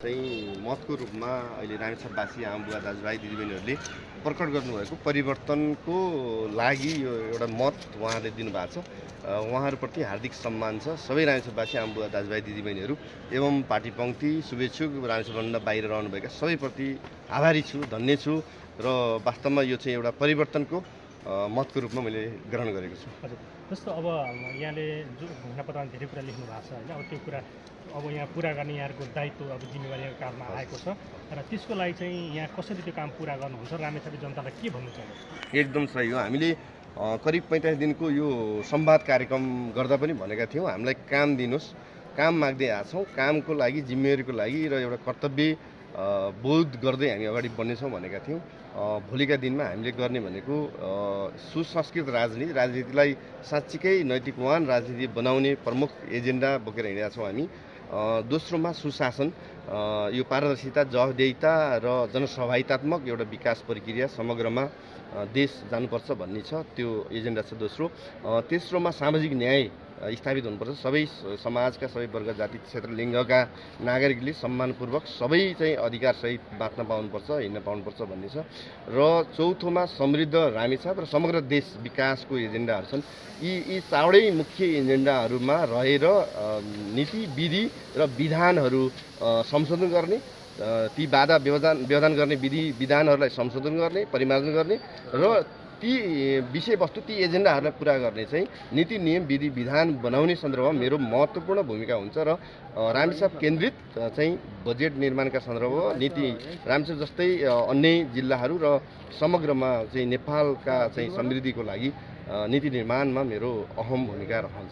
चाहिँ मतको रूपमा अहिले रामेछापवासी आमाबुवा दाजुभाइ दिदीबहिनीहरूले प्रकट गर्नुभएको परिवर्तनको लागि यो एउटा मत उहाँले दिनुभएको छ। उहाँहरूप्रति हार्दिक सम्मान छ। सबै रामेछापवासी आमाबुवा दाजुभाइ दिदीबहिनीहरू एवं पार्टी पङ्क्ति शुभेच्छुक रामेछापभन्दा बाहिर रहनुभएका सबैप्रति आभारी छु, धन्य छु र वास्तवमा यो चाहिँ एउटा परिवर्तनको मतको रूपमा मैले ग्रहण गरेको छु। हजुर, जस्तो अब यहाँले जो घोषणापत्रमा धेरै कुरा लेख्नु भएको छ होइन, अब त्यो कुरा अब यहाँ पुरा गर्ने यहाँहरूको दायित्व अब जिम्मेवारी काममा आएको छ र त्यसको लागि चाहिँ यहाँ कसरी त्यो काम पुरा गर्नुहुन्छ, रामेछापी जनतालाई के भन्नु चाहनुहुन्छ? एकदम सही हो। हामीले करिब 45 दिनको यो संवाद कार्यक्रम गर्दा पनि भनेका थियौँ, हामीलाई काम दिनुहोस्, काम माग्दै आएको छौँ, कामको लागि जिम्मेवारीको लागि र एउटा कर्तव्य बोध गर्दै हामी अगाडि बढ्नेछौँ भनेका थियौँ। भोलिका दिनमा हामीले गर्ने भनेको सुसंस्कृत राजनीतिलाई साँच्चीकै नैतिकवान राजनीति बनाउने प्रमुख एजेन्डा बोकेर हिँडेका छौँ हामी। दोस्रोमा सुशासन, यो पारदर्शिता, जवाफदेहिता र जनसहभागितात्मक एउटा विकास प्रक्रिया समग्रमा देश जानुपर्छ भन्ने छ, त्यो एजेन्डा छ दोस्रो। तेस्रोमा सामाजिक न्याय स्थापित हुनुपर्छ। सबै समाजका सबै वर्ग, जाति, क्षेत्र, लिङ्गका नागरिकले सम्मानपूर्वक सबै चाहिँ अधिकारसहित बाँच्न पाउनुपर्छ, हिँड्न पाउनुपर्छ भन्ने छ। र चौथोमा समृद्ध रामेछाप र समग्र देश विकासको एजेन्डाहरू छन्। यी चारवटै मुख्य एजेन्डाहरूमा रहेर नीति, विधि र विधानहरू संशोधन गर्ने, ती बाधा व्यवधान गर्ने विधि विधानहरूलाई संशोधन गर्ने, परिमार्जन गर्ने र ती विषयवस्तु, ती एजेन्डाहरूलाई पुरा गर्ने चाहिँ नीति, नियम, विधि विधान बनाउने सन्दर्भमा मेरो महत्त्वपूर्ण भूमिका हुन्छ। र रामेछाप केन्द्रित चाहिँ बजेट निर्माणका सन्दर्भमा नीति, रामेछाप जस्तै अन्य जिल्लाहरू र समग्रमा चाहिँ नेपालका चाहिँ समृद्धिको लागि नीति निर्माणमा मेरो अहम भूमिका रहन्छ।